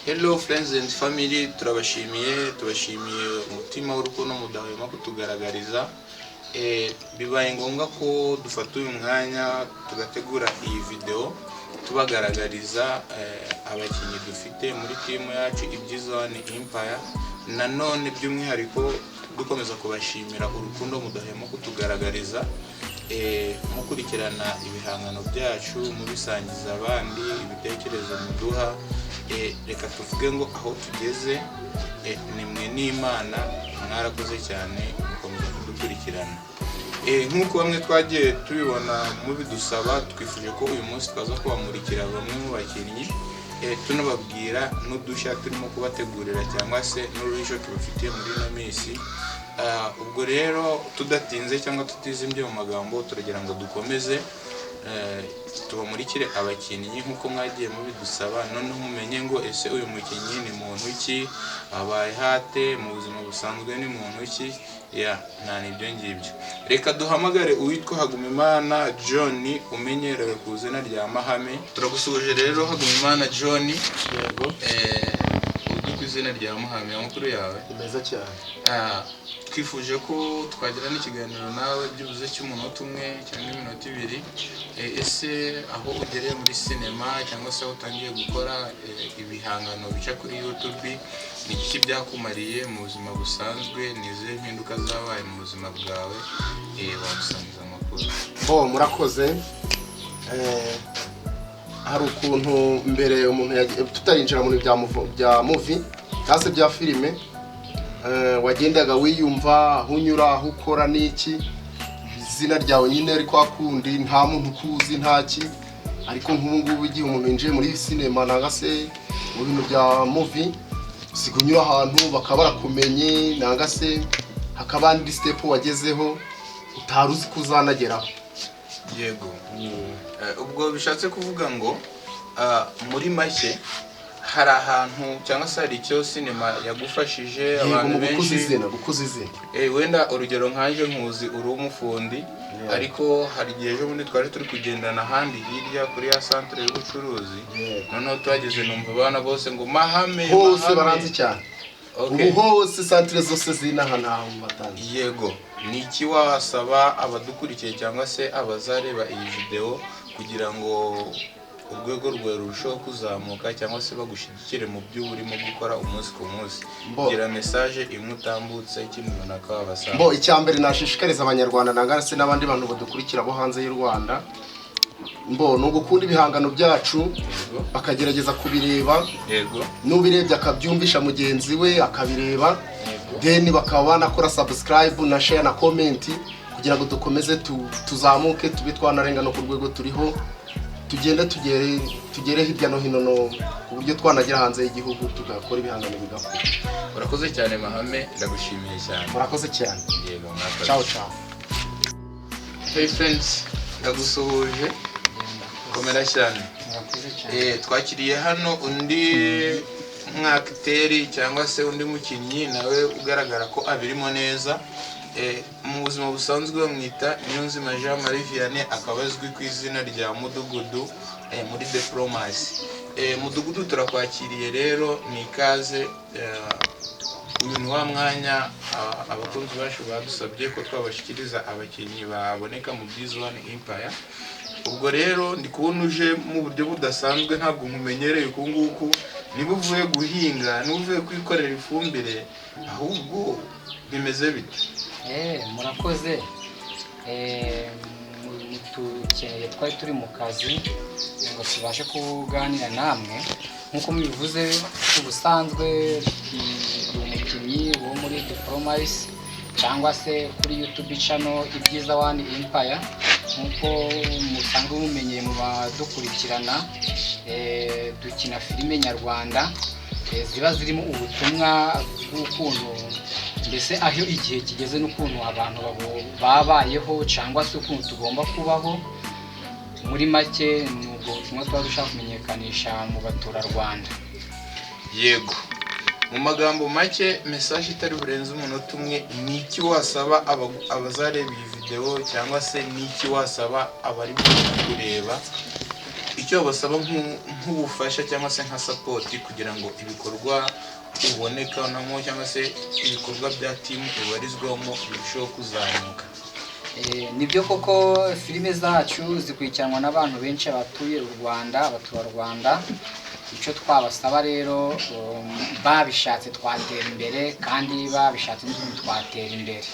Hello friends and family, turabashimiye, tubashimiye umutima w'urukundo mudahwema kutugaragariza. Bibaye ngombwa ko dufata uyu mwanya tugategura iyi video tubagaragariza abakinnyi dufite muri timu yacu Ibyiza One Empire. Nanone by'umwihariko dukomeza kubashimira urukundo mudahwema kutugaragariza, mukurikirana ibihangano byacu, mubisangiza abandi, ibitekerezo muduha. Reka tuvuge ngo aho tugeze ni mwe n'Imana, mwarakoze cyane gukomeza kudukurikirana. Nk'uko bamwe twagiye tubibona mubidusaba, twifuje ko uyu munsi twaza kubamurikira bamwe mu bakinnyi, tunababwira n'udushya turimo kubategurira cyangwa se n'uruhisho tubafitiye muri ino minsi. Ubwo rero tudatinze cyangwa tutizimbye mu magambo, turagira ngo dukomeze tubamurikire abakinnyi nk'uko mwagiye mubidusaba, noneho mumenye ngo ese uyu mukinnyi ni muntu ki, abaye hate mu buzima busanzwe, ni muntu ki? Ya nta nibyo ngibyo. Reka duhamagare uwitwa Hagumimana John umenyerewe ku izina rya Mahame. Turagusuhuje rero, Hagumimana John. Yego. Uzwi ku izina rya Mahame, amakuru yawe? Ni meza cyane. Twifuje ko twagirana ikiganiro nawe byibuze cy'umunota umwe cyangwa iminota 2. Ese aho ugereye muri sinema cyangwa se aho utangiye gukora ibihangano bica kuri YouTube, ni iki byakumariye mu buzima busanzwe? Ni izihe mpinduka zabaye mu buzima bwawe? Wadusangiza amakuru? Bo, murakoze. Hari ukuntu mbere umuntu tutarinjira mu bintu bya movie cyangwa se bya filime, wagendaga wiyumva aho unyura, aho ukora n'iki, izina ryawe nyine ari kwa kundi, nta muntu ukuzi, nta ki. Ariko nk'ubu ngubu igihe umuntu yinjiye muri sinema nanga se mu bintu bya movie, usiga unyura ahantu bakaba barakumenye, nanga se hakaba andi step wagezeho utari uzi ko uzanageraho. Yego. Ubwo bishatse kuvuga ngo muri make hari ahantu cyangwa se hari icyo sinema yagufashije? Yego. Abantu Mu gukuza benshi izina, gukuza izina. Wenda urugero nkaje nkuzi uri umufundi, ariko hari igihe ejo bundi twari turi kugendana ahandi hirya kuri ya centre y'ubucuruzi, noneho tuhageze numva abana bose ngo "Mahame". Hose "Mahame." baranzi cyane. Ubu hose centre zose z'inaha ntaho batanzi. Yego. Ni iki wasaba abadukurikiye cyangwa se abazareba iyi video kugira ngo urwego rwawe rurusheho kuzamuka cyangwa se bagushyigikire mu byo urimo gukora umunsi ku munsi? Gira message imwe utambutse, ikintu runaka wabasaba. Bo, icya mbere nashishikariza Abanyarwanda nanga se n'abandi bantu badukurikira bo hanze y'u Rwanda, mbo ni ugukunda ibihangano byacu, bakagerageza kubireba, n'ubirebye akabyumvisha mugenzi we akabireba, then bakaba banakora subscribe na share na comment kugira ngo dukomeze tuzamuke, tube twanarenga no ku rwego turiho, tugende tugere hirya no hino, no ku buryo twanagera hanze y'igihugu tugakora ibihangano bigakura. Urakoze cyane Mahame, ndagushimiye cyane. Murakoze cyane. Yego, mwakoze. Ciao ciao. Hey friends, ndagusuhuje, komera cyane. Murakoze cyane. Twakiriye hano undi mwakiteri cyangwa se undi mukinnyi nawe ugaragara ko abirimo neza. Mu buzima busanzwe bamwita Niyonzima Jean Marie Vianney, akaba azwi ku izina rya Mudugudu muri Diplomacy. Mudugudu, turakwakiriye rero, ni ikaze. Uyu ni wa mwanya abakunzi bacu badusabye ko twabashyikiriza abakinnyi baboneka mu Byiza One Empire. Ubwo rero ndi kubona uje mu buryo budasanzwe, ntabwo nkumenyereye uku nguku. Niba uvuye guhinga, niba uvuye kwikorera ifumbire, ahubwo bimeze bite? Murakoze. Mutukeneye, twari turi mu kazi ngo tubashe kuganira namwe. Nk'uko mubivuze, ubusanzwe ndi umukinnyi wo muri Diplomacy cyangwa se kuri YouTube channel Ibyiza One Empire. Nk'uko musanzwe mumenyeye mu badukurikirana, dukina filime nyarwanda ziba zirimo ubutumwa bw'ukuntu mbese aho igihe kigeze n'ukuntu abantu babayeho cyangwa se ukuntu tugomba kubaho. Muri make ni ubwo butumwa tuba dushaka kumenyekanisha mu baturarwanda. Yego, mu magambo make, message itari burenze umunota umwe, ni iki wasaba abazareba iyi videwo cyangwa se ni iki wasaba abari kureba icyo Icyo babasaba nk'ubufasha cyangwa se nka support kugira ngo ibikorwa ubonekamo cyangwa se ibikorwa bya team ubarizwamo birusheho kuzamuka? Nibyo koko, filime zacu zikurikiranwa n'abantu benshi, abatuye u Rwanda, abaturarwanda. Icyo twabasaba rero, babishatse twatera imbere, kandi babishatse n'utundi twatera imbere.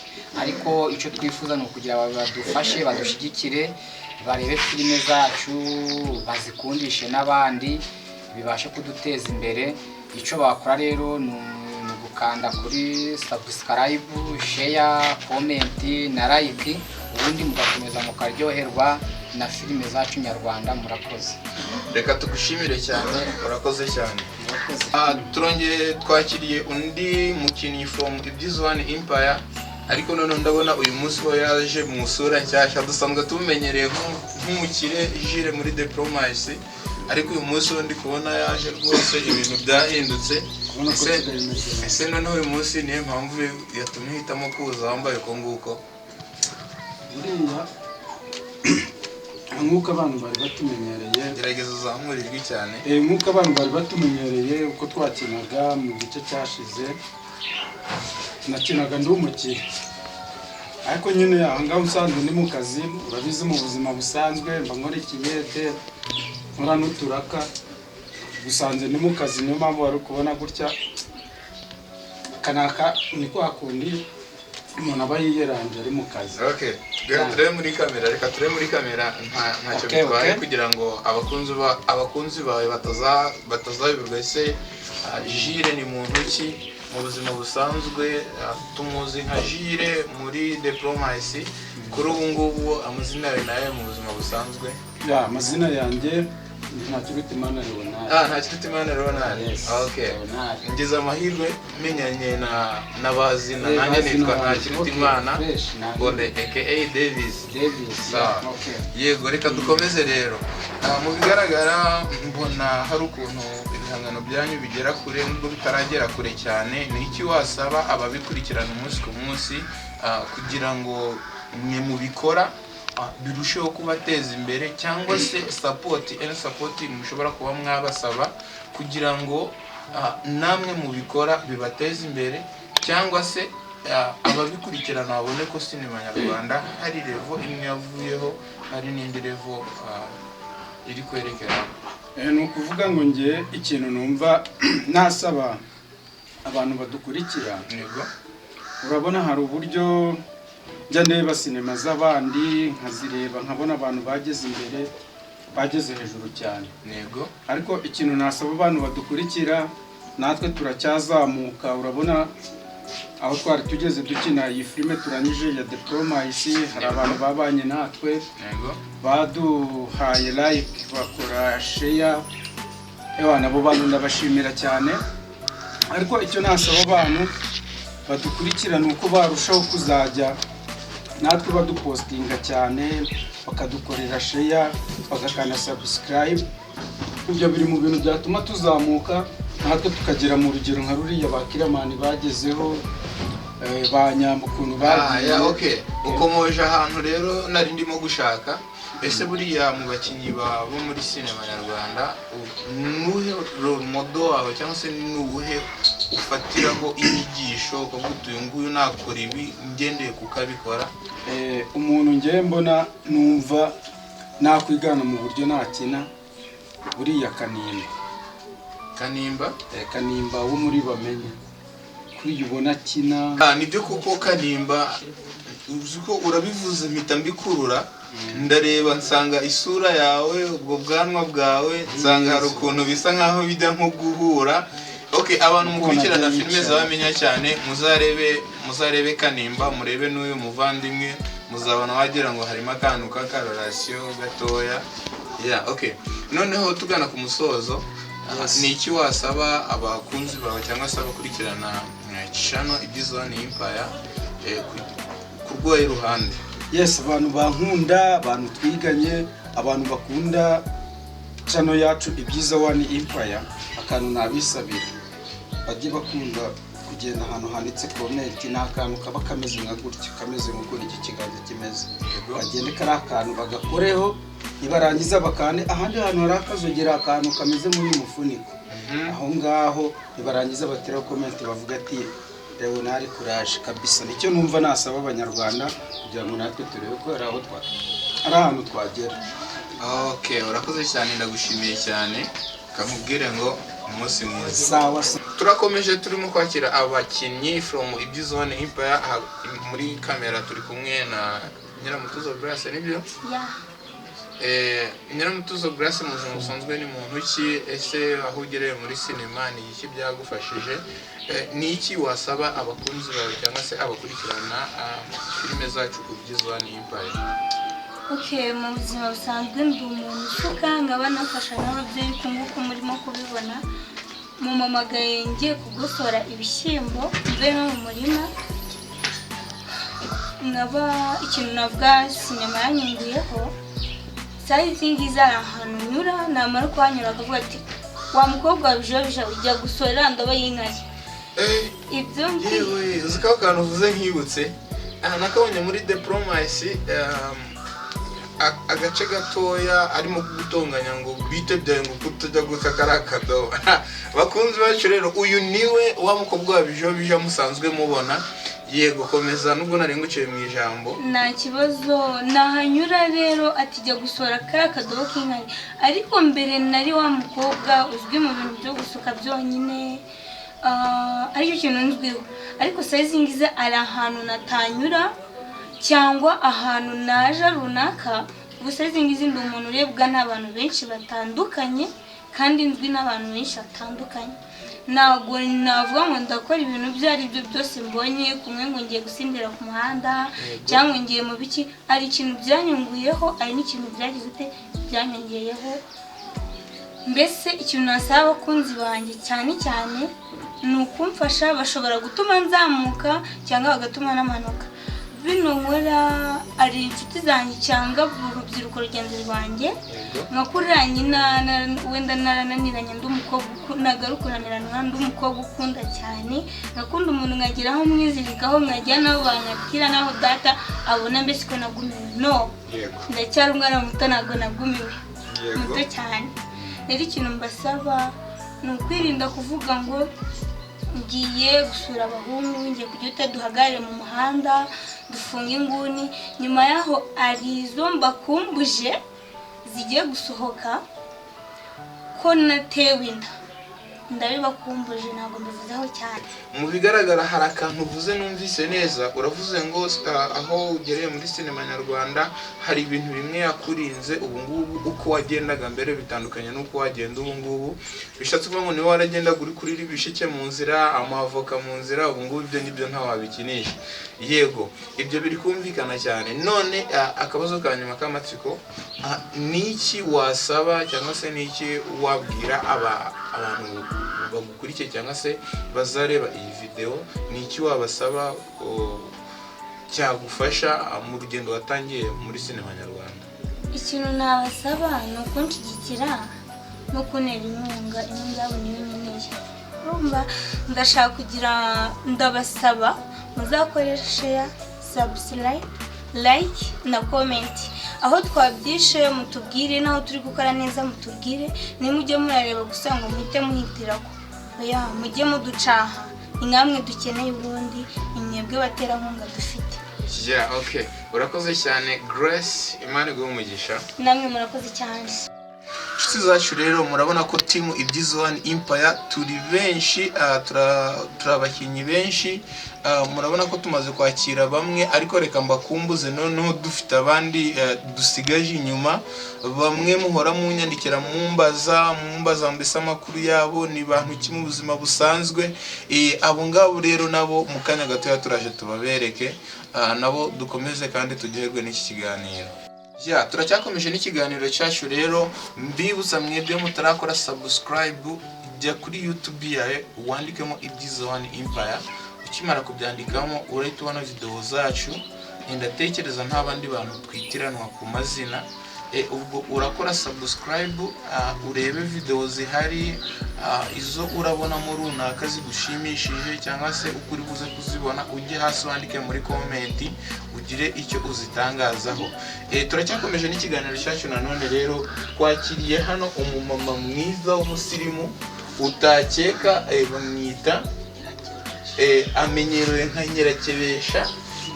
Ariko icyo twifuza ni ukugira ngo badufashe, badushyigikire, barebe filime zacu, bazikundishe n'abandi, bibashe kuduteza imbere. Icyo bakora rero ni ugukanda kuri subscribe, share, comment na like, ubundi mugakomeza mukaryoherwa na filime zacu nyarwanda. Murakoze. Reka tugushimire cyane, urakoze cyane. Murakoze. Turongeye twakiriye undi mukinnyi from Ibyiza One Empire, ariko noneho ndabona uyu munsi ho yaje mu isura nshyashya. Dusanzwe tumumenyereye nk'umukire Jire muri The Promise, ariko uyu munsi ho ndi kubona yaje rwose ibintu byahindutse. Ubona ko Ese nsigaye meze neza. Ese noneho uyu munsi niyo mpamvu yatumye uhitamo kuza wambaye uko nguko? Buriya nk'uko abantu bari batumenyereye, Gerageza uzamure ijwi cyane. Nk'uko abantu bari batumenyereye uko twakinaga mu gice cyashize, nakinaga ndi umukire, ariko nyine aha ngaha usanzwe ndi mu kazi. Urabizi, mu buzima busanzwe mba nkora ikiyede, nkora n'uturaka. Gusanze ndi mu kazi, niyo mpamvu wari kubona gutya. Kanaka ni kwa kundi umuntu aba yiyeranje ari mu kazi. Okay, reka turebe muri kamera, reka turebe muri kamera, ntacyo bitwaye kugira ngo abakunzi bawe batazabiburwa. Ese Jire ni muntu ki mu buzima busanzwe? Tumuzi nka Jire muri The Promise. Kuri ubu ngubu amazina yawe nayo mu buzima busanzwe? Ya, amazina yanjye ni Ntakirutimana Leonard. Ah, Ntakirutimana Leonard. Yes, Okay. Leonard. Ngize amahirwe menyanye na Bazina. Eh, Nanjye Bazina nitwa wanjye. Ntakirutimana Okay, fresh, ntabwo- Bonde aka Davis. Davis. Sawa. Okay. Yego, reka dukomeze rero. Mu bigaragara mbona hari ukuntu ibihangano byanyu bigera kure nubwo bitaragera kure cyane. Ni iki wasaba ababikurikirana umunsi ku munsi kugira ngo mwe mubikora birusheho kubateza imbere, cyangwa se support, any support mushobora kuba mwabasaba kugira ngo namwe mubikora bibateze imbere, cyangwa se ababikurikirana babone ko sinema nyarwanda hari level imwe yavuyeho, hari n'indi level iri kwerekera? Ni ukuvuga ngo nge ikintu numva nasaba abantu badukurikira, urabona hari uburyo njya ndeba sinema z'abandi, nkazireba nkabona abantu bageze imbere, bageze hejuru cyane. Ariko ikintu nasaba abantu badukurikira, natwe turacyazamuka. Urabona aho twari tugeze dukina iyi filime turangije ya The Promise, hari abantu babanye natwe, baduhaye like, bakora share. Ewa, nabo bantu ndabashimira cyane. Ariko icyo nasaba abantu badukurikira ni uko barushaho kuzajya natwe badupostinga cyane, bakadukorera share, bagakanda subscribe. Ibyo biri mu bintu byatuma tuzamuka natwe tukagera mu rugero nka ruriya ba Kiramani bagezeho, ba Nyambo ukuntu bagiye. Ya, okay, ukomoje ahantu rero nari ndimo gushaka. Ese buriya mu bakinnyi bo muri sinema nyarwanda, nuhe role model wawe, cyangwa se ni uwuhe ufatiraho inyigisho ukavuga uti: "Uyu nguyu nakora ibi ngendeye kuko abikora"? Umuntu ngewe mbona numva nakwigana mu buryo nakina, buriya Kanimba. Kanimba? Kanimba wo muri Bamenye, kuri ubona akina. Nibyo kuko Kanimba, uzi ko urabivuze mpita mbikurura, ndareba nsanga isura yawe, ubwo bwanwa bwawe, nsanga hari ukuntu bisa nkaho bijya nko guhura. Okay, abantu Ukuntu mukurikirana ajya filime yicara. zabamenya cyane, muzarebe Kanimba, murebe n'uyu muvandimwe, muzabona wagira ngo harimo akantu k'akarorasiyo gatoya. Yeah, okay, noneho tugana ku musozo, ni iki wasaba abakunzi bawe cyangwa se abakurikirana channel Ibyiza One Empire ku rwaye ruhande? Yes, abantu bankunda, abantu twiganye, abantu bakunda channel yacu Ibyiza One Empire, akantu nabisabira, bajye bakunda kugenda ahantu handitse comment. Ni akantu kaba kameze nka gutya, kameze nk'uko iki kiganza kimeze. Bagende kari akantu bagakoreho. Nibarangiza bakande ahandi hantu hari akazogera, akantu kameze nk'uyu mufuniko aho ngaho. Nibarangiza batera comment, bavuga ati: "Leonard, courage kabisa." Nicyo numva nasaba Abanyarwanda kugira ngo natwe turebe ko hari aho twa hari ahantu twagera. Okay, urakoze cyane, ndagushimiye cyane. Kamubwire ngo umunsi mwiza. Sawa sawa. Turakomeje, turimo kwakira abakinnyi from Ibyizone Empire. Aha, muri kamera turi kumwe na Nyiramutuzo Grace, nibyo? Ya. Nyiramutuzo Grace, mu buzima busanzwe ni muntu ki? Ese aho ugereye muri sinema ni iki byagufashije? Ni iki wasaba abakunzi bawe cyangwa se abakurikirana filime zacu ku Byizone Empire? Okay, mu buzima busanzwe ndi umuntu usuka, nkaba nafasha n'ababyeyi uku nguku murimo kubibona. Mumamagaye ngiye kugosora ibishyimbo mvuye no mu murima. Nkaba ikintu navuga sinema yanyunguyeho, saa izi ngizi hari ahantu nyura, namara kuhanyura akavuga ati: "Wa mukobwa wa bijobija ujya gusorera ndobo y'inkari." Ibyo Yewe, uzi ko akantu uvuze nkibutse, aha nakabonye muri The Promise, agace gatoya arimo kugutonganya ngo bite byawe, ngo kutajya guta kariya kadobo. Bakunzi bacu rero, uyu niwe wa mukobwa wa bijobija musanzwe mubona. Yego, komeza nubwo nari nguciye mu ijambo. Nta kibazo. Nahanyura rero ati: "Jya gusora kariya kadobo k'inkari." Ariko mbere nari wa mukobwa uzwi mu bintu byo gusuka byonyine, aricyo kintu nzwiho. Ariko sayizi ngize ari ahantu natanyura cyangwa ahantu naje runaka. Ubu sayizi ngizi ndi umuntu urebwa n'abantu benshi batandukanye kandi nzwi n'abantu benshi batandukanye. Ntabwo navuga ngo ndakora ibintu ibyo ari byo byose mbonye kumwe, ngo ngiye gusindira ku muhanda cyangwa ngiye mu biki. Hari ikintu byanyunguyeho, hari n'ikintu byagize ute byanyongeyeho. Mbese ikintu nasaba abakunzi banjye cyane cyane ni ukumfasha. Bashobora gutuma nzamuka cyangwa bagatuma namanuka. Bino nkora, ari inshuti zanjye cyangwa urubyiruko rugenzi rwanjye, nka kuriya nyina wenda narananiranye, ndi umukobwa nagarukuranirana, ndi umukobwa ukunda cyane, ngakunda umuntu nkageraho mwizirikaho, nkajya n'aho banyakira n'aho data abona mbese ko nagumiwe. No, ndacyari umwana muto, ntabwo nagumiwe, muto cyane. Rero ikintu mbasaba ni ukwirinda kuvuga ngo ngiye gusura abahungu, ngiye kujya ute, duhagarare mu muhanda dufunge inguni. Nyuma yaho ari izo mbakumbuje zigiye gusohoka ko natewe inda, ndabibakumbuje, ntabwo mbivuzeho cyane. Mu bigaragara hari akantu uvuze numvise neza. Uravuze ngo aho ugereye muri sinema nyarwanda hari ibintu bimwe yakurinze. Ubu ngubu uko wagendaga mbere bitandukanye n'uko wagenda ubu ngubu. Bishatse kuvuga ngo niba waragendaga uri kurira ibisheke mu nzira, amavoka mu nzira, ubu ngubu ibyo ngibyo ntawabikinisha. Yego, ibyo biri kumvikana cyane. None akabazo ka nyuma k'amatsiko, ni iki wasaba cyangwa se ni iki wabwira abantu bagukurikiye cyangwa se bazareba iyi videwo? Ni iki wabasaba cyagufasha mu rugendo watangiye muri sinema nyarwanda? Ikintu nabasaba ni ukunshyigikira no kuntera inkunga. Inkunga yabo niyo nkeneye. Urumva ndashaka kugira, ndabasaba muzakore share, subscribe, like na comment. Aho twabyishe mutubwire, n'aho turi gukora neza mutubwire. Nimujye murareba gusa ngo muhite muhitira ko oya, mujye muducaha. Ni namwe dukeneye, ubundi ni mwebwe baterankunga dufite. Yeah, okay, urakoze cyane Grace, Imana iguhe umugisha. Namwe murakoze cyane. Inshuti zacu rero, murabona ko team Ibyizone Empire turi benshi, turi abakinnyi benshi. Murabona ko tumaze kwakira bamwe, ariko reka mbakumbuze noneho dufite abandi dusigaje inyuma. Bamwe muhora munyandikira mumbaza mbese amakuru yabo, ni bantu ki mu buzima busanzwe. Abo ngabo rero nabo mu kanya gatoya turaje tubabereke, nabo dukomeze kandi turyoherwe n'iki kiganiro. Ya, turacyakomeje n'ikiganiro cyacu. Rero mbibutsa mwebwe mutarakora subscribe, jya kuri YouTube yawe wandikemo Ibyiza One Empire. Ukimara kubyandikamo urahita ubona video zacu. Ndatekereza nta bandi bantu twitiranwa ku mazina. Ubwo urakora subscribe, urebe video zihari, izo urabonamo runaka zigushimishije cyangwa se uko uri buze kuzibona, ujye hasi wandike muri comment ugire icyo uzitangazaho. Turacyakomeje n'ikiganiro cyacu. Nanone rero twakiriye hano umumama mwiza w'umusirimu utakeka, bamwita amenyerewe nka Nyirakebesha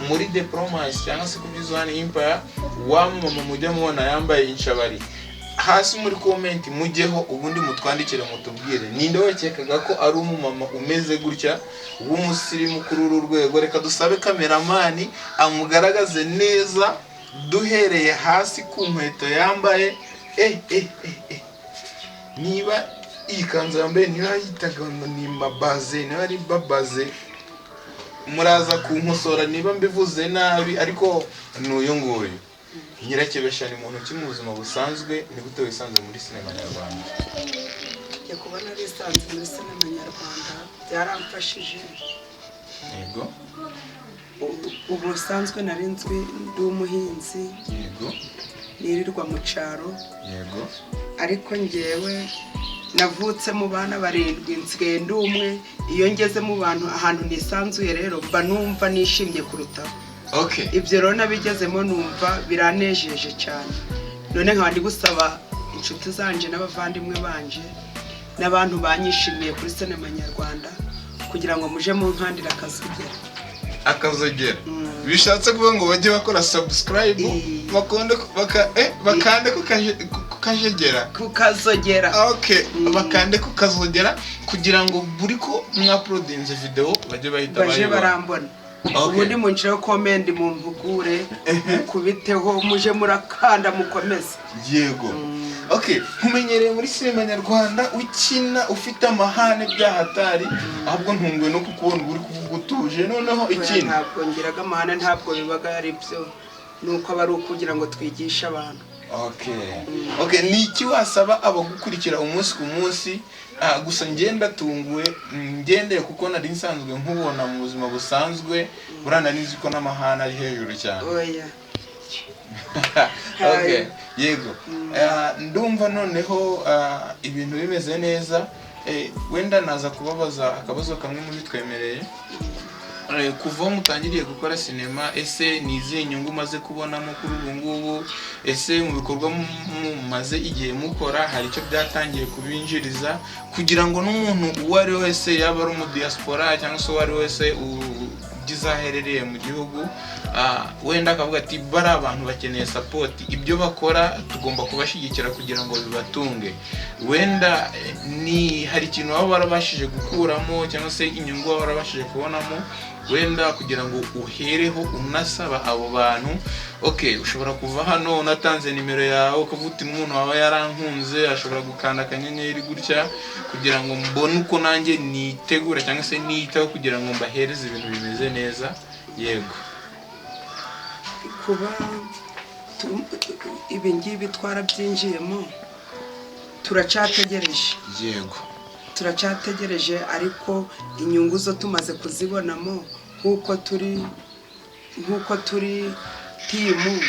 muri The Promise cyangwa se ku One Empire, wa mama mujya mubona yambaye inshabari. Hasi muri comment mujyeho, ubundi mutwandikire mutubwire ninde wakekaga ko ari umumama umeze gutya w'umusirimu kuri uru rwego. Reka dusabe cameraman amugaragaze neza, duhereye hasi ku nkweto yambaye. Niba iyi kanzu yambaye, niba yitaga ngo ni mabaze, niba ari babaze, muraza kunkosora niba mbivuze nabi, ariko ni uyu nguyu Nyirakebesha. Ni muntu ki mu buzima busanzwe? Ni gute wisanze muri sinema nyarwanda? Njye kuba narisanze muri sinema nyarwanda byaramfashije. Ubusanzwe nari nzwi ndi umuhinzi, nirirwa mu cyaro, ariko ngewe navutse mu bana barindwi, nsigaye ndi umwe. Iyo ngeze mu bantu ahantu nisanzuye rero mba numva nishimye kurutaho. Ibyo rero nabigezemo numva biranejeje cyane. None nkaba ndi gusaba inshuti zanje n'abavandimwe banje n'abantu banyishimiye kuri sinema nyarwanda kugira ngo muje mu nkandira akazogera. Akazogera, bishatse kuvuga ngo bajye bakora subscribe, bakunde bakande ku kajegera. Kukazogera. Okay, bakande ku kazogera kugira ngo buri ko mwauploadinze video bajye bahita baje bayibona. Barambona. Ubundi munshyireho comment, mumpugure, mukubiteho, muje murakanda, mukomeze. Yego, okay. Nkumenyereye muri sinema nyarwanda ukina ufite amahane byahatari, ahubwo ntunguwe no kukubona uri kuvuga utuje. Noneho Oya, ikindi, ntabwo ngiraga amahane, ntabwo bibaga ari byo, nuko aba ari ukugira ngo twigishe abantu. Okay, ni iki wasaba abagukurikira umunsi ku munsi? Gusa ngenda tunguwe, ngendeye kuko nari nsanzwe nkubona mu buzima busanzwe, buriya nari nzi ko n'amahane ari hejuru cyane. Oya. Okay, yego. Ndumva noneho ibintu bimeze neza. Wenda naza kubabaza akabazo kamwe mubitwemereye. Kuva aho mutangiriye gukora sinema, ese ni izihe nyungu umaze kubonamo kuri ubu ngubu? Ese mu bikorwa mumaze igihe mukora hari icyo byatangiye kubinjiriza, kugira ngo n'umuntu uwo ari we wese, yaba ari umudiaspora cyangwa se uwo ari we wese ugize aho aherereye mu gihugu, wenda akavuga ati bari abantu bakeneye support, ibyo bakora tugomba kubashyigikira kugira ngo bibatunge, wenda ni hari ikintu baba barabashije gukuramo cyangwa se inyungu baba barabashije kubonamo, wenda kugira ngo uhereho unasaba abo bantu. Okay, ushobora kuva hano unatanze nimero yawe, ukavuga uti umuntu waba yarankunze ashobora gukanda akanyenyeri gutya kugira ngo mbone uko nanjye nitegura cyangwa se niyitaho kugira ngo mbahereze ibintu bimeze neza. Yego. Kuba ibi ngibi twarabyinjiyemo, turacyategereje. Turacyategereje, ariko inyungu zo tumaze kuzibonamo nk'uko turi team.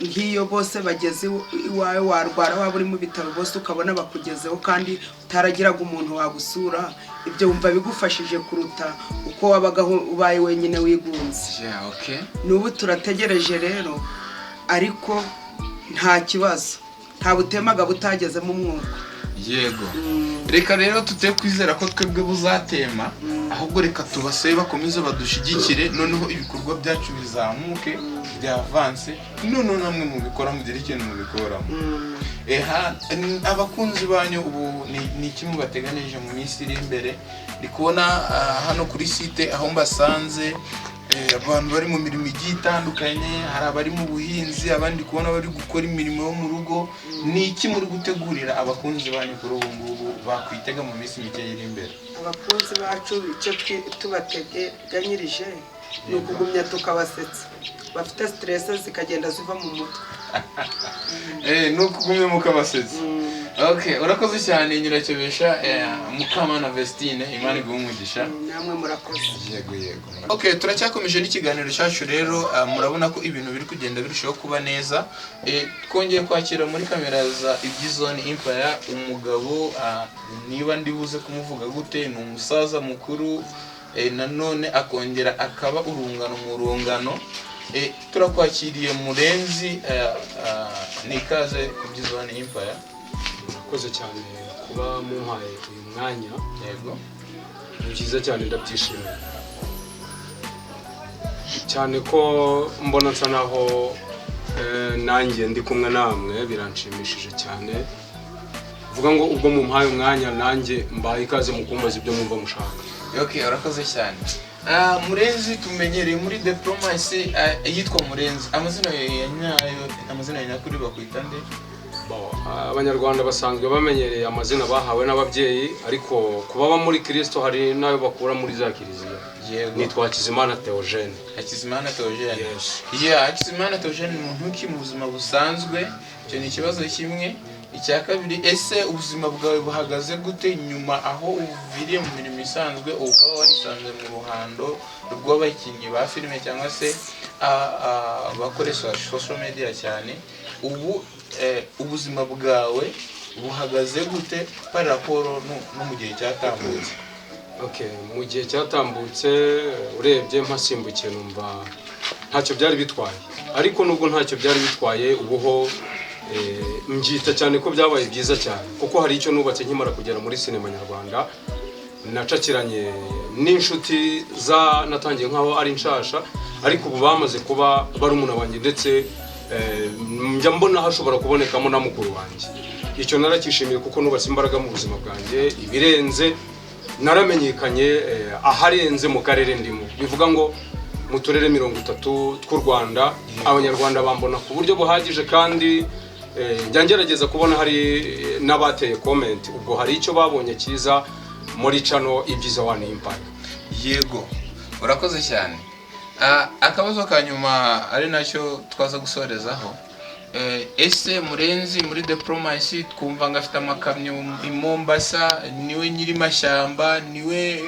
Nk'iyo bose bageze iwawe, warwara, waba uri mu bitaro, bose ukabona bakugezeho kandi utaragiraga umuntu wagusura, ibyo wumva bigufashije kuruta uko wabagaho ubaye wenyine wigunze. Yeah, okay. N'ubu turategereje rero, ariko nta kibazo, nta butemaga butagezemo umwuka. Yego, reka rero tute kwizera ko twebwe buzatema, ahubwo reka tubasabe bakomeze badushyigikire, noneho ibikorwa byacu bizamuke byavanse, noneho namwe mubikora mugire ikintu mubikoramo. Eha, abakunzi banyu ubu ni iki mubateganije mu minsi iri imbere? Ndi kubona hano kuri site aho mbasanze, abantu bari mu mirimo igiye itandukanye, hari abari mu buhinzi, abandi kubona bari gukora imirimo yo mu rugo. Ni iki muri gutegurira abakunzi banyu kuri ubu ngubu bakwitega mu minsi mike iri imbere? Abakunzi bacu, icyo tubateganyirije ni ukugumya tukabasetsa, bafite stress zikagenda ziva mu mutwe. Ni ukugumya mukabasetsa. Okay, urakoze cyane Nyirakebesha, Mukamana Vestine, Imana iguhe umugisha. Namwe murakoze. Yego. Okay, turacyakomeje n'ikiganiro cyacu rero. Murabona ko ibintu biri kugenda birushaho kuba neza. Twongeye kwakira muri kamera za Ibyizone Empire umugabo, niba ndibuze kumuvuga gute, ni umusaza mukuru, nanone akongera akaba urungano mu rungano. Turakwakiriye Murenzi, ni ikaze ku Byizone Empire. Murakoze cyane kuba mumpaye uyu mwanya. Yego. Ni byiza cyane, ndabyishimiye cyane ko mbona nsa naho nanjye ndi kumwe namwe, biranshimishije cyane. Vuga ngo ubwo mumpaye umwanya, nanjye mbaye ikaze mu kumbaza ibyo mwumva mushaka. Okay, urakoze cyane. Murenzi tumenyereye muri The Promise, yitwa Murenzi. Amazina ya nyayo, amazina ya nyakuri bakwita nde? Bo, Abanyarwanda basanzwe bamenyereye amazina bahawe n'ababyeyi, ariko kuba aba muri Kristo hari n'ayo bakura muri za kiliziya. Nitwa Hakizimana Theogene. Hakizimana Theogene. Yes. Yeah, Hakizimana Theogene ni muntu ki mu buzima busanzwe? Icyo ni ikibazo kimwe. Icya kabiri, ese ubuzima bwawe buhagaze gute nyuma aho uviriye mu mirimo isanzwe, ukaba warisanze mu ruhando rw'abakinnyi ba filime cyangwa se abakoresha social media cyane? Ubu ubuzima bwawe buhagaze gute par rapport no mu gihe cyatambutse? Okay, mu gihe cyatambutse urebye mpasimbukiye numva ntacyo byari bitwaye, ariko nubwo ntacyo byari bitwaye, ubuho mbyita cyane ko byabaye byiza cyane, kuko hari icyo nubatse nkimara kugera muri sinema nyarwanda. Nacakiranye n'inshuti za natangiye nkaho ari nshasha, ariko ubu bamaze kuba barumuna banjye, ndetse njya mbona hashobora kubonekamo na mukuru wanjye. Icyo narakishimiye kuko nubatse imbaraga mu buzima bwanjye, ibirenze naramenyekanye aharenze mu karere ndimo, bivuga ngo mu turere 30 tw'u Rwanda Abanyarwanda bambona ku buryo buhagije, kandi njya ngerageza kubona hari n'abateye comment, ubwo hari icyo babonye cyiza muri channel Ibyiza One Empire. Yego, urakoze cyane. Akabazo ka nyuma ari nacyo twaza gusorezaho. Ese Murenzi muri The Promise twumva ngo afite amakamyo i Mombasa, niwe nyiri mashyamba, niwe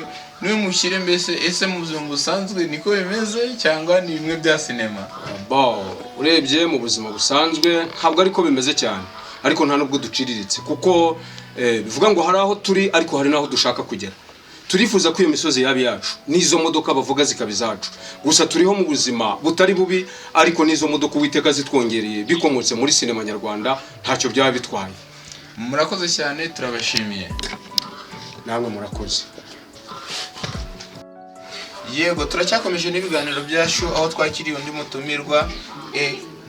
mushyire mbese, ese mu buzima busanzwe niko bimeze cyangwa ni bimwe bya sinema? Bo, urebye mu buzima busanzwe ntabwo ariko bimeze cyane, ariko nta nubwo duciriritse, kuko bivuga ngo hari aho turi ariko hari n'aho dushaka kugera. Turifuza ko iyo misozi yaba iyacu n'izo modoka bavuga zikaba izacu. Gusa turiho mu buzima butari bubi, ariko n'izo modoka Uwiteka zitwongereye bikomotse muri sinema nyarwanda ntacyo byaba bitwaye. Murakoze cyane, turabashimiye. Namwe murakoze. Yego, turacyakomeje n'ibiganiro byacu aho twakiriye undi mutumirwa.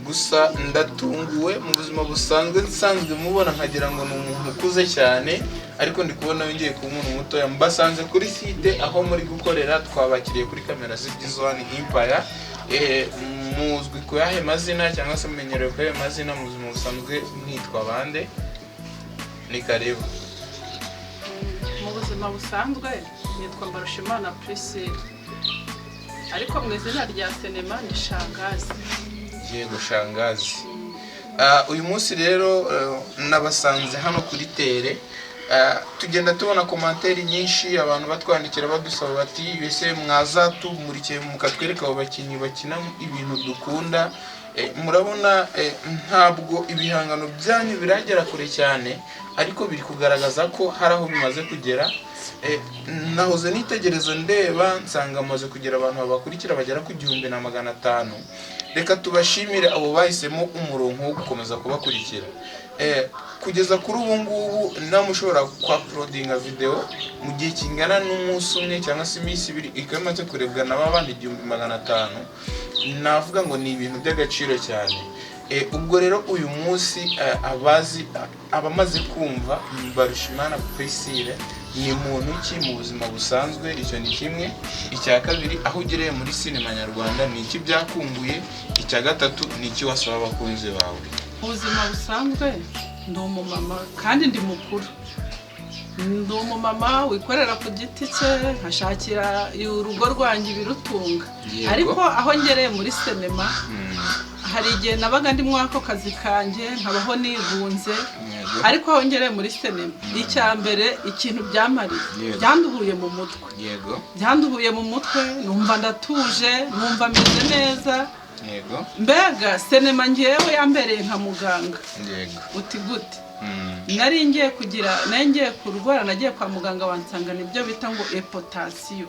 Gusa ndatunguwe, mu buzima busanzwe nsanzwe mubona nkagira ngo ni umuntu ukuze cyane, ariko ndi kubona yongeye kuba umuntu mutoya. Mbasanze kuri site aho muri gukorera, twabakiriye kuri kamera z'Ibyizone Empire. Muzwi ku yahe mazina cyangwa se mumenyerewe ku yahe mazina mu buzima busanzwe, mwitwa bande? Ni karibu. Mu buzima busanzwe nitwa Mbarushimana Priscille, ariko mu izina rya sinema ni Shangazi. Yego, Shangazi. Uyu munsi rero nabasanze hano kuri terrain. Tugenda tubona commentaires nyinshi, abantu batwandikira badusaba bati: "Ese mwazatumurikiye mukatwereka abo bakinnyi bakina ibintu dukunda?" Murabona ntabwo ibihangano byanyu biragera kure cyane, ariko biri kugaragaza ko hari aho bimaze kugera. Nahoze nitegereza ndeba nsanga amaze kugira abantu babakurikira bagera ku 1500. Reka tubashimire abo bahisemo umurongo wo gukomeza kubakurikira. Kugeza kuri ubu ngubu nawe ushobora kwa-uploadinga videwo mu gihe kingana n'umunsi umwe cyangwa se iminsi 2, ikaba imaze kurebwa na babandi 1500, navuga ngo ni ibintu by'agaciro cyane. Ubwo rero uyu munsi abazi abamaze kumva Mbarushimana Priscille ni muntu ki mu buzima busanzwe, icyo ni kimwe. Icya kabiri, aho ugereye muri sinema nyarwanda ni iki byakumbuye? Icya gatatu, ni iki wasaba abakunzi bawe? Mu buzima busanzwe ndi umumama kandi ndi mukuru, ndi umumama wikorera ku giti cye, nkashakira urugo rwanjye ibirutunga. Yego. Ariko aho ngereye muri sinema Hari igihe nabaga ndi muri ako kazi kanjye nkabaho nigunze, ariko aho ngereye muri sinema, icya mbere ikintu byamariye, byanduhuye mu mutwe. Byanduhuye mu mutwe, numva ndatuje, numva meze neza. Mbega sinema ngewe yambereye nka muganga. Uti gute? Nari ngiye kugira, nari ngiye kurwara, nagiye kwa muganga bansanga nibyo bita ngo hypertension,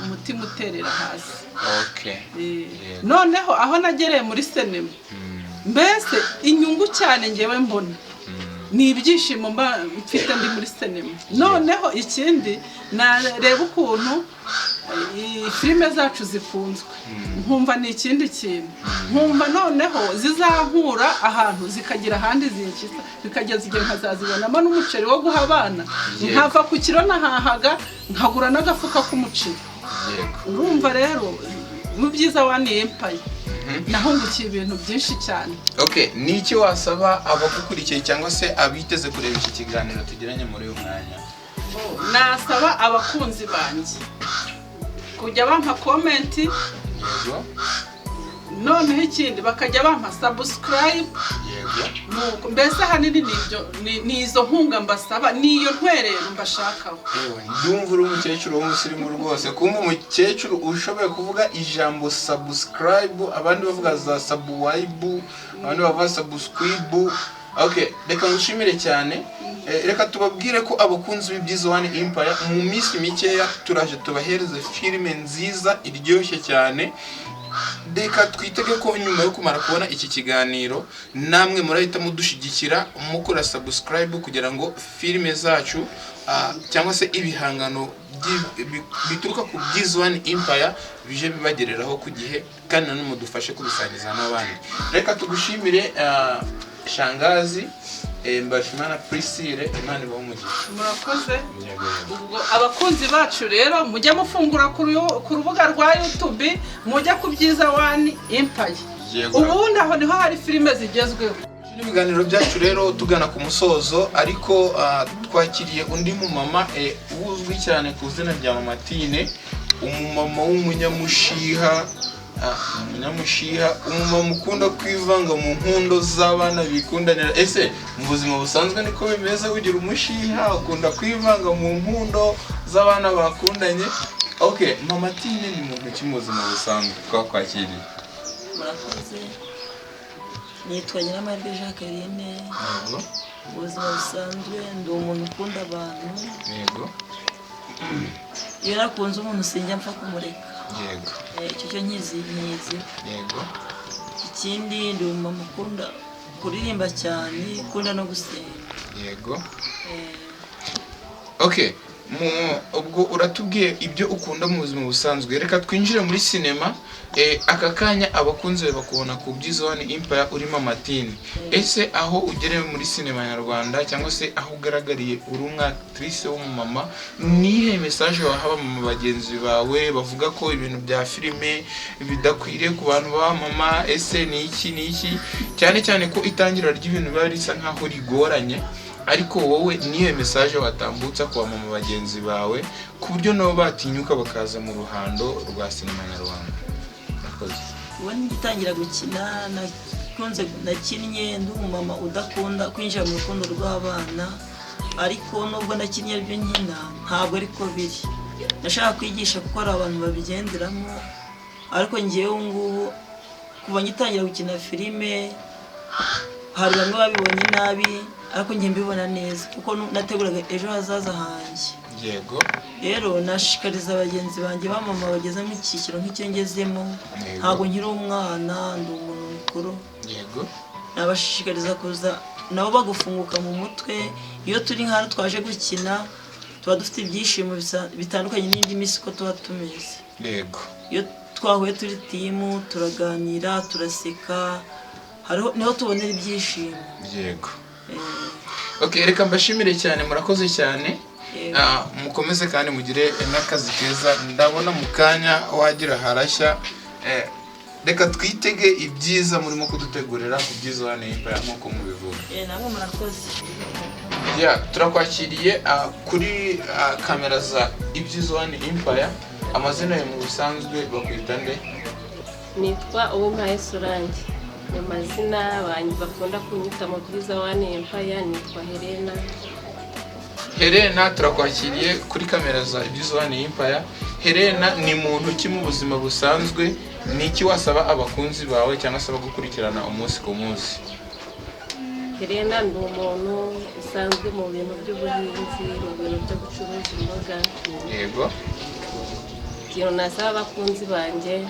umutima uterera hasi. Noneho aho nagereye muri sinema, mbese inyungu cyane ngewe mbona ni ibyishimo mba mfite ndi muri sinema. Noneho ikindi, nareba ukuntu filime zacu zikunzwe, nkumva ni ikindi kintu, nkumva noneho zizankura ahantu zikagira ahandi zinkiza, bikageza igihe nkazazibonamo n'umuceri wo guha abana, nkava ku kiro nahahaga nkagura n'agafuka k'umuceri. Urumva rero mu Byiza One Empire nahungukiye ibintu byinshi cyane. Okay, ni iki wasaba abagukurikiye cyangwa se abiteze kureba iki kiganiro tugiranye muri uyu mwanya? Nasaba abakunzi banjye kujya bampa comment. Noneho ikindi, bakajya bampa subscribe. Nuko mbese ahanini ni ibyo, ni izo nkunga mbasaba, ni iyo ntwerero mbashakaho. Yewe, ndumva uri umukecuru w'umusirimu rwose. Kumva umukecuru ushoboye kuvuga ijambo subscribe, abandi bavuga za sabuwayibu, abandi bavuga subscribe. Okay, reka ngushimire cyane. Reka tubabwire ko abakunzi b'Ibyiza One Empire, mu minsi mikeya turaje tubahereze filime nziza iryoshye cyane. Reka twitege ko nyuma yo kumara kubona iki kiganiro namwe murahita mudushyigikira mukora subscribe, kugira ngo filime zacu cyangwa se ibihangano bituruka ku Byiza One Empire bije bibagereraho ku gihe, kandi nanone mudufashe kubisangiza n'abandi. Reka tugushimire, shangazi Mbarushimana Priscille, Imana ibahe umugisha. Murakoze. Ubwo abakunzi bacu rero, mujye mufungura ku rubuga rwa YouTube, mujye ku Byiza One Empire. Ubundi aho niho hari filime zigezweho. Ibiganiro byacu rero tugana ku musozo, ariko twakiriye undi mumama uzwi cyane ku izina rya Mama Tine, umumama w'umunyamushiha, umunyamushiha, umumama ukunda kwivanga mu nkundo z'abana bikundanira. Ese mu buzima busanzwe niko bimeze? Ugira umushiha, ukunda kwivanga mu nkundo z'abana bakundanye? Okay, Mama Tine ni muntu ki mu buzima busanzwe? Twakwakiriye. Murakoze. Nitwa Nyiramahirwe Jacqueline. Mu buzima busanzwe ndi umuntu ukunda abantu. Iyo nakunze umuntu sinjya mpfa kumureka. Icyo cyo nkizi nkizi. Ikindi, ndi umumama ukunda kuririmba cyane, ukunda no gusenga. Okay, ubwo uratubwiye ibyo ukunda mu buzima busanzwe, reka twinjire muri sinema. Aka kanya abakunzi bawe bakubona ku Byiza One Empire urimo Mama Tine. Ese aho ugereye muri sinema nyarwanda cyangwa se aho ugaragariye uri umwactrice w'umumama, nihe message waha abamama bagenzi bawe bavuga ko ibintu bya filime bidakwiriye ku bantu b'abamama? Ese ni iki, ni iki, cyane cyane ko itangira ry'ibintu biba risa nkaho rigoranye, ariko wowe niyo message watambutsa ku bamama bagenzi bawe ku buryo nabo batinyuka bakaza mu ruhando rwa sinema nyarwanda? Murakoze. Ubundi ngitangira gukina nakunze, nakinnye ndi umumama udakunda kwinjira mu rukundo rw'abana, ariko nubwo nakinnye aribyo nkina, ntabwo ariko biri. Nashaka kwigisha kuko hari abantu babigenderamo, ariko ngewe ubu ngubu kuva ngitangira gukina filime hari bamwe babibonye nabi, ariko njye mbibona neza kuko nateguraga ejo hazaza hanjye. Rero nashishikariza bagenzi banjye b'amama bageze mu cyiciro nk'icyo ngezemo, ntabwo nkiri umwana, ndi umuntu mukuru. Nabashishikariza kuza nabo bagufunguka mu mutwe. Iyo turi nk'aho twaje gukina tuba dufite ibyishimo bitandukanye n'indi minsi uko tuba tumeze. Iyo twahuye turi team, turaganira, turaseka, hariho niho tubonera ibyishimo. Okay, reka mbashimire cyane, murakoze cyane. Yego. Mukomeze kandi mugire n'akazi keza. Ndabona mu kanya wagira harashya. Reka twitege ibyiza murimo kudutegurira ku Byiza One Empire nk'uko mubivuga. Namwe murakoze. Ya, turakwakiriye kuri kamera za Ibyiza One Empire. Amazina yawe mu busanzwe bakwita nde? Nitwa Uwimpaye Solange. Mu mazina bakunda kunyita mu Byiza One Empire, nitwa Helena. Helena, turakwakiriye kuri kamera za Ibyiza One Empire. Helena ni muntu ki mu buzima busanzwe? Ni iki wasaba abakunzi bawe cyangwa se abagukurikirana umunsi ku munsi? Helena ni umuntu usanzwe mu bintu by'ubuhinzi, mu bintu byo gucuruza imboga. Ikintu nasaba abakunzi banjye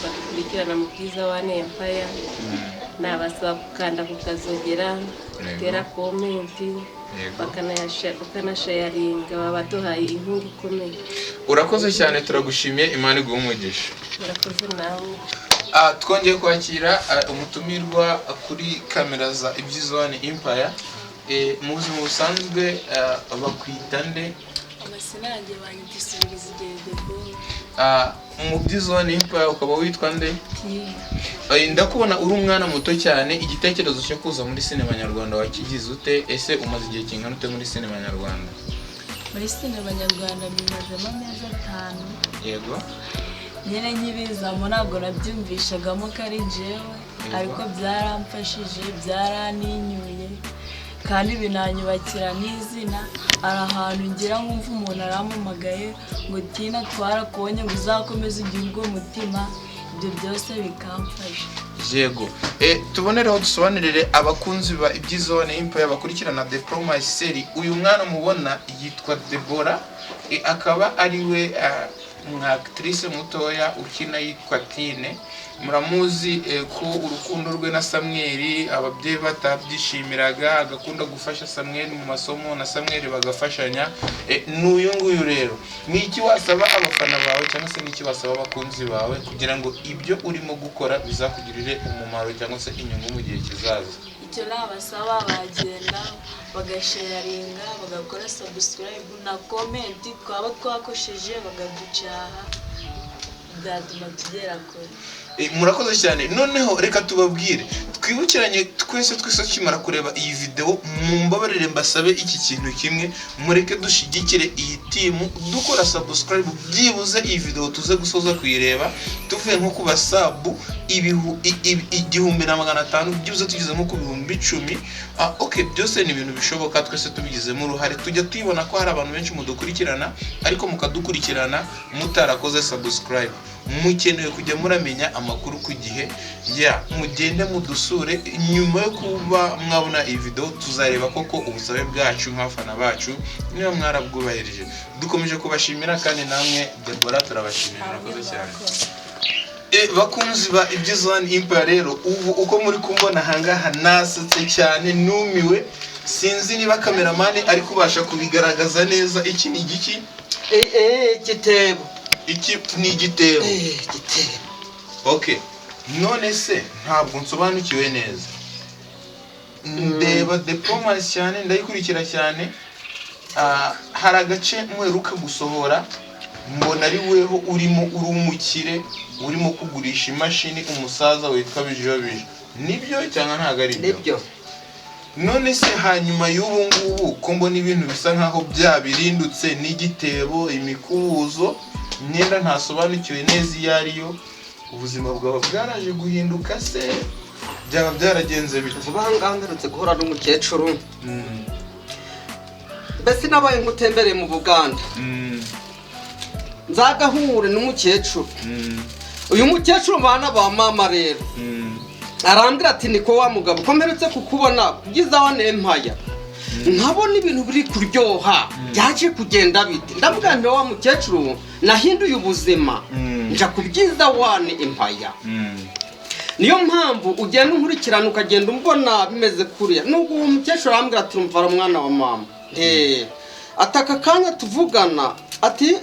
badukurikirana mu Byiza One Empire, nabasaba gukanda ku kazogera, gutera comment, bakanasharinga, baba baduhaye inkunga ikomeye. Urakoze cyane, turagushimiye, Imana iguhe umugisha. Murakoze nawe. Twongeye kwakira umutumirwa kuri kamera za Ibyiza One Empire. Mu buzima busanzwe bakwita nde? Amazina yanjye banyita Isubiriza igihe Debora. Mu Byiza One Empire ukaba witwa nde? Ndakubona uri umwana muto cyane. Igitekerezo cyo kuza muri sinema nyarwanda wakigize ute? Ese umaze igihe kingana ute muri sinema nyarwanda? Muri sinema nyarwanda bimazemo amezi 5. Nyine nkibizamo ntabwo nabyumvishagamo ko ari jewe, ariko byaramfashije, byaraninyuye kandi binanyubakira n'izina. Hari ahantu ngira nkumva umuntu arampamagaye ngo Tina twarakubonye, ngo uzakomeze ugire ubwo mutima, ibyo byose bikamfasha. Yego, tubonereho dusobanurire abakunzi ba Ibyiza One Empire bakurikirana The Promise Series. Uyu mwana mubona yitwa Deborah, akaba ari we nka actrice mutoya ukina yitwa Tine. Muramuzi ko urukundo rwe na Samweli ababyeyi batabyishimiraga, agakunda gufasha Samweli mu masomo na Samweli bagafashanya. N'uyu nguyu rero, ni iki wasaba abafana bawe cyangwa se ni iki wasaba abakunzi bawe kugira ngo ibyo urimo gukora bizakugirire umumaro cyangwa se inyungu mu gihe kizaza? Icyo nabasaba, bagenda bagasharinga, bagakora subscribe na comment, twaba twakosheje bakaducyaha, byatuma tugera kure. Murakoze cyane. Noneho reka tubabwire, twibukiranye twese twese tukimara kureba iyi video, mumbabarire mbasabe iki kintu kimwe: mureke dushyigikire iyi team dukora subscribe. Byibuze iyi video tuze gusoza kuyireba tuvuye nko ku basabu 1500, byibuze tugeze nko ku 10,000. Okay, byose ni ibintu bishoboka twese tubigizemo uruhare. Tujya tubibona ko hari abantu benshi mudukurikirana, ariko mukadukurikirana mutarakoze subscribe. Mukeneye kujya muramenya amakuru ku gihe. Ya, mugende mudusure. Nyuma yo kuba mwabona iyi video, tuzareba koko ubusabe bwacu nk'abafana bacu niba mwarabwubahirije. Dukomeje kubashimira kandi namwe Deborah turabashimira, murakoze cyane. Bakunzi ba Ibyiza One Empire rero, ubu uko muri kumbona ahangaha nasetse cyane, numiwe, sinzi niba cameraman ari kubasha kubigaragaza neza. Iki ni igiki? Igitebo. Iki ni igitebo. Igitebo. Okay, none se ntabwo nsobanukiwe neza. Ndeba The Promise cyane, ndayikurikira cyane. Hari agace muheruka gusohora, mbona ari weho urimo uri umukire, urimo kugurisha imashini umusaza witwa Bijobije. Nibyo cyangwa ntabwo ari byo? Nibyo. None se hanyuma y'ubu ngubu ko mbona ibintu bisa nkaho byabirindutse, n'igitebo, imikubuzo, imyenda ntasobanukiwe neza iyo ariyo, ubuzima bwawe bwaraje guhinduka se? Byaba byaragenze bite? Vuba aha ngaha mperutse guhura n'umukecuru, mbese nabaye nk'utembereye mu Buganda, nzagahure n'umukecuru. Uyu mukecuru bana ba mama rero arambwira ati niko wa mugabo, ko mperutse kukubona kugeza One Empire, nkabona ibintu biri kuryoha, byaje kugenda bite? Ndavuga nti wa mukecuru, nahinduye ubuzima, nja ku Byiza One Empire. Niyo mpamvu ugenda unkurikirana, ukagenda umbona bimeze kuriya. Nubwo uwo mukecuru arambwira ati umva mwana wa mama, ataka kanya tuvugana, ati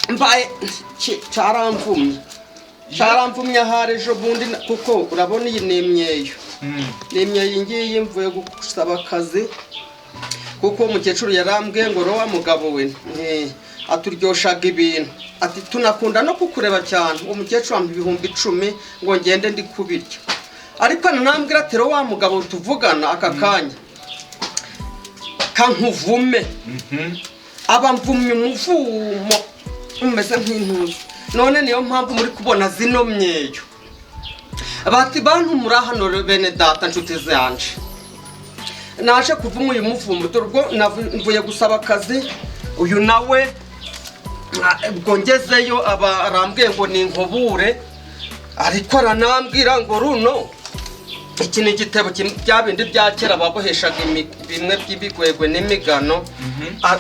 mbaye cyaramvumye, cyaramvumye ahari ejo bundi, kuko urabona iyi ni imyeyo, ni imyeyo iyi ngiyi. Mvuye gusaba akazi, kuko umukecuru yarambwiye ngo wa mugabo we aturyoshaga ibintu, ati tunakunda no kukureba cyane. Uwo mukecuru ampa 10,000 ngo ngende ndi kubirya, ariko nambwira ati wa mugabo tuvugana aka kanya kankuvume, aba mvumye umuvumo umeze nk'intuzi. None niyo mpamvu muri kubona zino myeyo. Bati bantu muri hano bene data nshuti zanje, naje kuvuma uyu muvumo, dore ubwo mvuye gusaba akazi, uyu nawe ubwo ngezeyo aba arambwiye ngo ni inkubure, ariko aranambwira ngo runo iki ni igitebo bya bindi bya kera baboheshaga bimwe by'ibigwegwe n'imigano.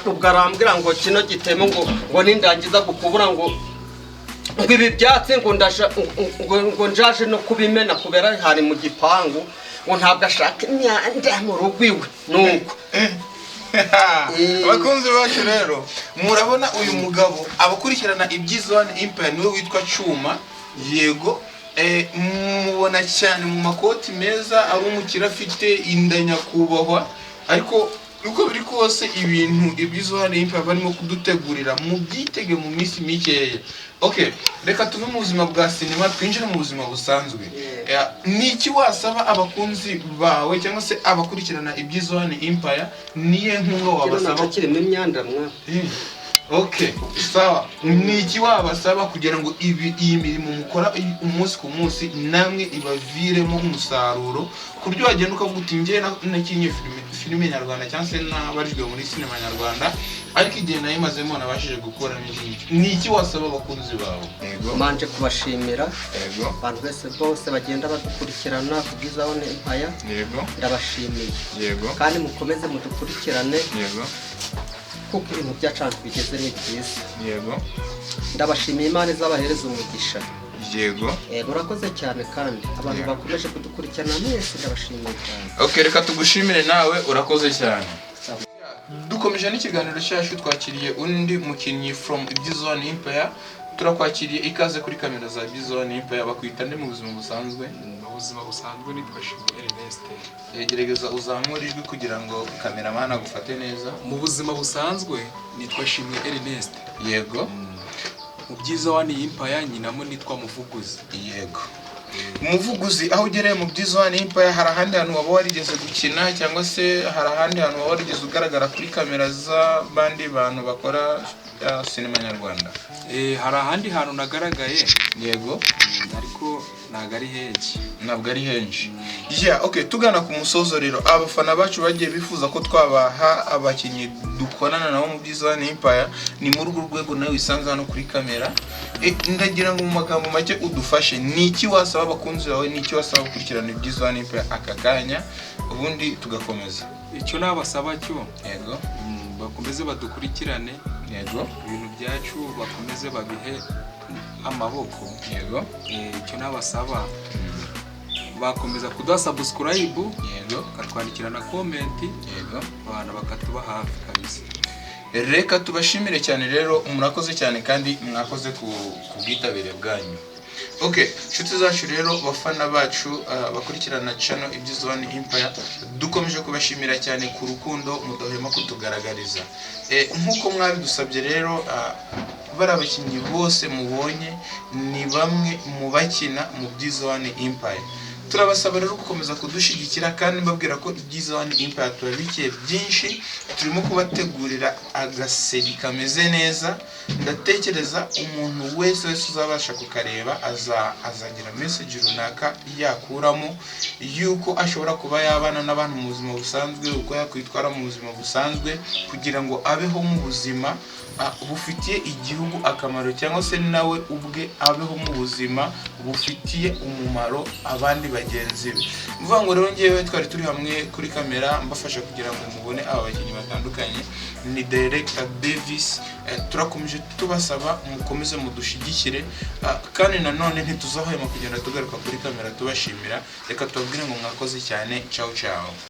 Ubwo arambwira ngo kino gitebo ngo nindangiza gukubura ngo ibi byatsi ngo ngo njaje no kubimena kubera hari mu gipangu, ngo ntabwo ashaka imyanda mu rugo iwe. Nuko abakunzi bacu rero murabona uyu mugabo abakurikirana Ibyiza One Empire niwe witwa Cyuma. Yego, mubona cyane mu makoti meza, ari umukire afite inda nyakubahwa, ariko uko biri kose ibintu Ibyiza One Empire barimo kudutegurira mubyitege mu minsi mikeya. Okay, reka tuve mu buzima bwa sinema twinjire mu buzima busanzwe. Ni iki wasaba abakunzi bawe cyangwa se abakurikirana Ibyiza One Empire? Niye nkunga wabasaba? Kirimo imyanda mwa. Okay, sawa. Ni iki wabasaba kugira ngo iyi mirimo mukora umunsi ku munsi namwe ibaviremo umusaruro, ku buryo wagenda ukavuga uti njye nakinye filime nyarwanda cyangwa se nabarijwe muri sinema nyarwanda, ariko igihe nayimazemo nabashije gukora n'iki? Ni iki wasaba abakunzi bawe? Manje kubashimira abantu bose bose bagenda badukurikirana ku Bwiza One Empire. Yego, ndabashimiye. Yego, kandi mukomeze mudukurikirane. Yego, kuko ibintu byacu bigeze ni byiza. Yego, ndabashimiye, Imana izabahereza umugisha. Yego, murakoze cyane, kandi abantu bakomeje kudukurikirana mwese ndabashimiye cyane. Okay, reka tugushimire nawe, urakoze cyane. Dukomeje n'ikiganiro cyacu, twakiriye undi mukinnyi from Ibyiza One Empire. Turakwakiriye, ikaze kuri kamera za Ibyiza One Empire. Bakwita nde mu buzima busanzwe? Mu buzima busanzwe nitwa Shimwe Ernest. Gerageza uzamure ijwi kugira ngo kameramani agufate neza. Mu buzima busanzwe nitwa Shimwe Ernest. Yego. Mu Byiza One Empire nyinamo nitwa Muvuguzi. Yego, Muvuguzi, aho ugereye mu Byiza One Empire hari ahandi hantu waba warigeze gukina cyangwa se hari ahandi hantu waba warigeze ugaragara kuri kamera z'abandi bantu bakora sinema nyarwanda? Hari ahandi hantu nagaragaye. Yego, ariko ntabwo ari henshi. Ntabwo ari henshi. Yeah, okay, tugana ku musozo rero, abafana bacu bagiye bifuza ko twabaha abakinnyi dukorana nabo mu Byiza One Empire, ni muri urwo rwego nawe wisanze hano kuri kamera. Ndagira ngo mu magambo make udufashe, ni iki wasaba abakunzi bawe, ni iki wasaba gukurikirana Ibyiza One Empire aka kanya, ubundi tugakomeza? Icyo nabasaba cyo, yego, bakomeze badukurikirane. Yego, ibintu byacu bakomeze babihe amaboko. Yego, icyo nabasaba bakomeza kuduha subscribe. Yego, bakatwandikira na comment. Yego, abantu bakatuba hafi kabisa. Reka tubashimire cyane rero, murakoze cyane kandi mwakoze ku bwitabire bwanyu. Okay, nshuti zacu rero, bafana bacu bakurikirana channel Ibyiza One Empire, dukomeje kubashimira cyane ku rukundo mudahwema kutugaragariza. Nkuko mwabidusabye rero, bari abakinnyi bose mubonye ni bamwe mu bakina mu Byiza One Empire. Turabasaba rero gukomeza kudushyigikira kandi mbabwira ko Ibyiza One Empire turabikiye byinshi, turimo kubategurira agaseri kameze neza. Ndatekereza umuntu wese wese uzabasha kukareba azagira message runaka yakuramo yuko ashobora kuba yabana n'abantu mu buzima busanzwe, uko yakwitwara mu buzima busanzwe kugira ngo abeho mu buzima bufitiye igihugu akamaro, cyangwa se nawe ubwe abeho mu buzima bufitiye umumaro abandi bagenzi be. Mvuga ngo rero ngewe twari turi hamwe kuri kamera mbafasha kugira ngo mubone aba bakinnyi batandukanye, ni Director Davis. Turakomeje tubasaba mukomeze mudushigikire, kandi nanone ntituzahwema kugenda tugaruka kuri kamera tubashimira. Reka tubabwire ngo mwakoze cyane. Ciao ciao.